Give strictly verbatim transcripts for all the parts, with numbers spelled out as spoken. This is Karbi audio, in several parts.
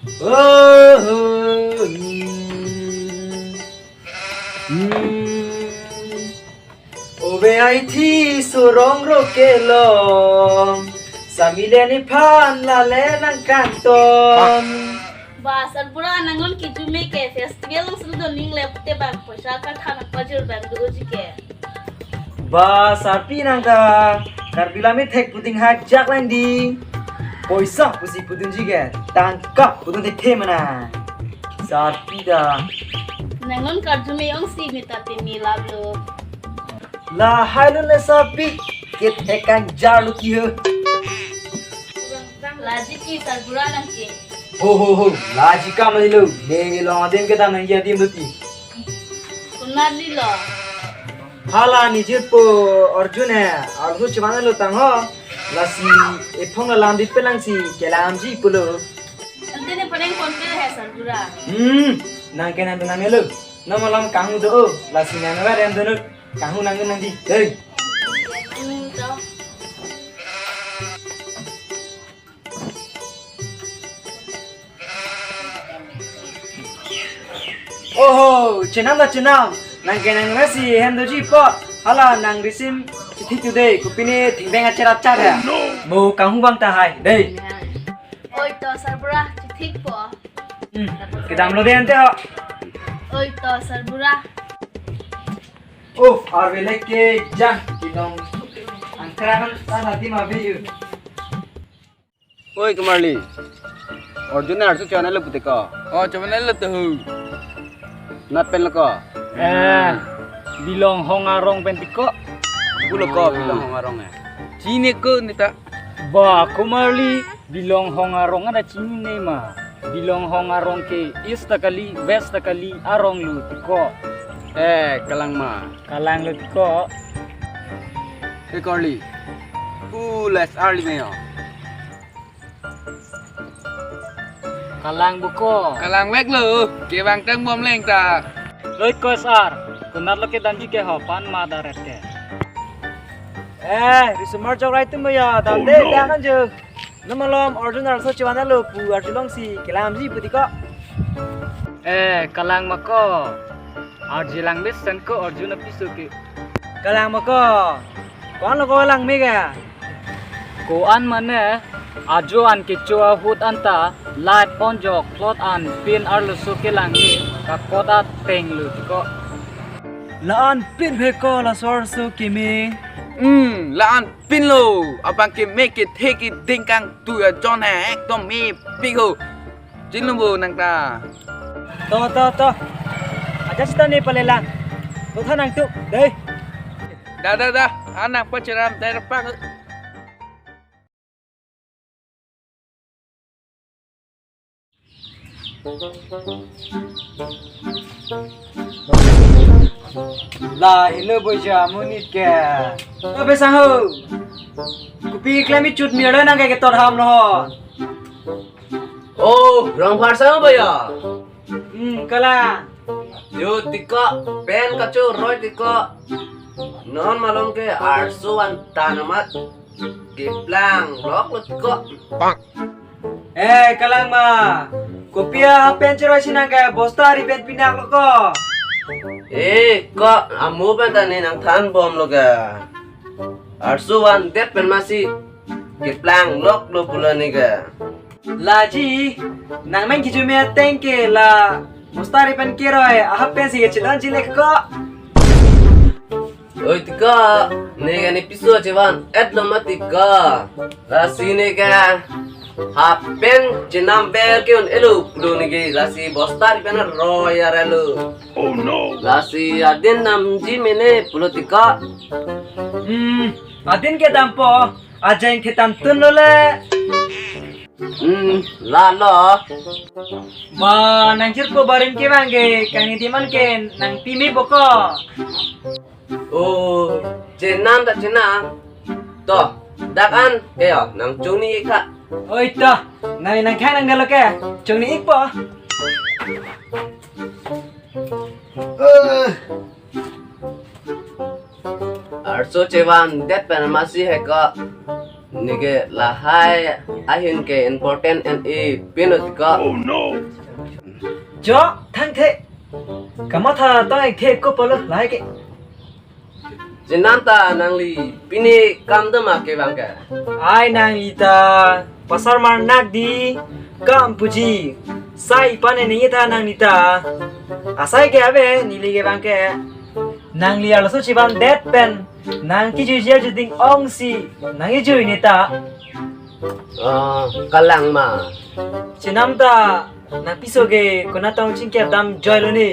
Oh, hmm. Hmm. Ove aithi surong ro kelong. Samile nephan lale nangkangton. Ba, sarbura, nangnon kijume ke festival along selu doning le pute bang poisa kathang pajir bang doji ke. Ba, sarpi nang ta Karbi lam ethek puding hajak lang ding. Poisa pusi pudunji ke, tangka pudun the the mana. Sarpi ta. Nangnon karjume ongsi meta timi lablo. Lahai lun le sarpi, kethek kanjar lo ki ho. Laji ki sarbura nang ke. Ho, ho, ho, laji kam lo. Neng long adim kedam nang adim lo ti. Konat lilo? Hala nijirpo Arjun he, Arjun chemana lo tang ho. Lasi ephong la lam di pelangsi kelamji pulo. Ante ne pareng konpe he sarbura. Hmm, nang ke nang nang lo. Nang malam kanghu do, lasi nang wer em do. Kanghu nang nang di. Hei. Hmm, to. Oho, chenam ta chenam. Nang ke nang resi hem doji po. Hala nang risim chithik tu dei, kopine thingbeng acher acher ya. Mo kanghu bang ta hai dei. Oi to sarbura, chithik po. Hmm, kedam lo dei ante ho. Oi to sarbura. Uf, arve leke jang kinong. Angkra kan tan hati ma be yu. Oi, Kumarli. Arjun ne arso chona lo pute ko. Oh, chona lo to hu. Nat pen lo ko. Eh, Bilong Hong arong pen ti ko. Pulo ko Bilong Hong arong eh. Chini ko neta. Ba, Kumarli, Bilong Hong arong ada chini ne ma. Bilong Hong arong ke East ta kali, West ta kali arong lo ti ko. Eh, kalang ma. Kalang lo ti ko. Eh, Kumarli. Pu les arli me yo. Kalang buko. Kalang vek lo, kevang tang bom leng ta. Oi ko sar, konat lo kedamji ke ho pan ma daret ke. Eh, risumar jok rai tum ya, dam de, dam anjo. Nang malom Arjun arso chevan lo pu Arjun longsi kelamji pu ti ko. Eh, kalang ma ko. Arji lang besen ko Arjun apiso ke. Kalang ma ko. Ko-an lo ko lang me ga. Ko-an mane, ajo an kecho ahut anta, light on jok, plot an pin arloso kelang ni, kakot ateng lo ti ko. La-an pin phe ko laso arso keme. Hmm, la-an pin lo, abang keme kethe keding kangtui ajon he, ekdom mepik ho. Chinlo bo nang ta. To, to, to. Aja sita ne palelang. To tha nang tu, dei. Da, da, da. Anak pacheram dei rapak. La, hello boy ja, monit ke. To be sang ho. Kopi klem ichut mir lo nang ke ketor ham lo ho. Oh, rong phar sang ho boy ya. Hmm, kalang. Yo ti ko, pen kacho roi ti ko. Non malom ke arso an tan amat. Keplang lok lo ti ko. Eh, kalang ma. Kopi a pen cheroi si nang ke bosta ari pen pinak lo ko. Eh, ko amo pen ta ne nang than bom lo ke. Arso an det pen masi keplang lok lo pulo ne ke. Laji, nang meng kijume ateng ke la bosta ari pen keroi, ahap pensi kechedon ji le ko. Oi ti ko, ne ke ne piso chevan et lo ma ti ko. Lasi ne ke hap pen chenam ber ke un-elo pulo ne ke, lasi bosta ari pen roi arlo. Oh no. Lasi adin damji mene pulo ti ko. Hmm, adin ke dampo, ajeng ke tantun lo le. Hmm, la lo. Ba, nang chirpo barim ke bang ke, kang ni diman ke, nang pimi boko. Oh, chenam ta chenam. To, dak an, ke yo, nang chongni ik tha. Oi to, nang nang khai nang dalo ke, chongni ik po. Eh. Arso chevan det pen masi he ko. Neke lahai ahin ke important en-e pinot ko. Jo, thangthe. Kamatha tang-ik the ko polo lahai ke. Chenam ta nangli pine kam doma kevang ke. Ai nangli ta pasar mar nak di kam puji. Sai pane ningje ta nangli ta. Asai ke ave neli kevang ke. Nangli arloso chivan det pen nang kijui jia juding ongsi nang ijui ne ta. Ah, kalang ma. Chenam ta nang piso ke konatong chingkep dam joilo ne.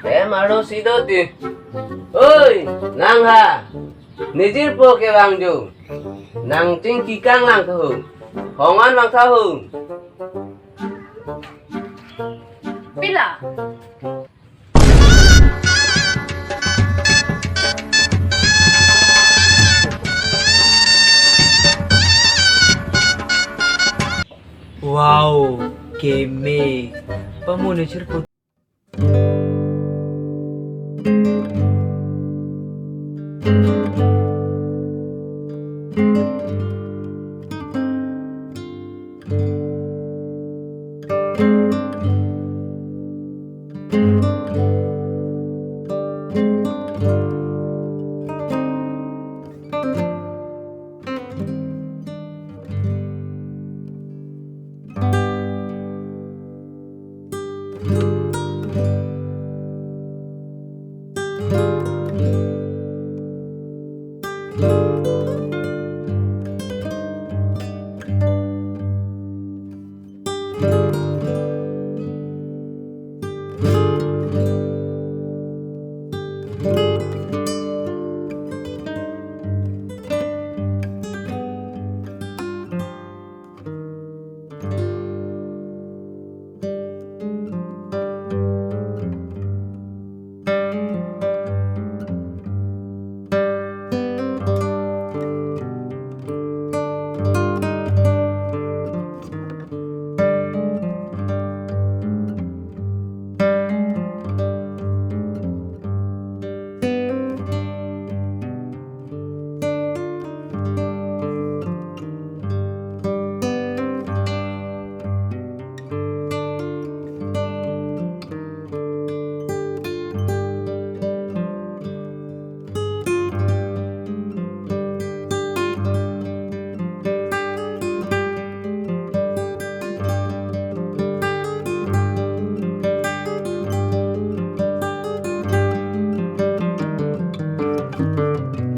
Hem arlosi do ti. Oi, nang ha. Ne jirpo kevang jo. Nang chingki kanglang tha ho. Hongan vangtha ho. Pila. Wow, keme. Pamu ne chirpo.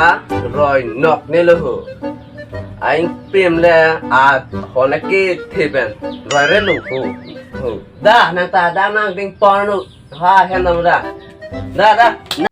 A, roi nok ne lo ho. Aing pim le a hon ke the pen roi re lo ho. Ho. Da nang ta da nang ding pon lo. Ha, hem dam da. Da, da.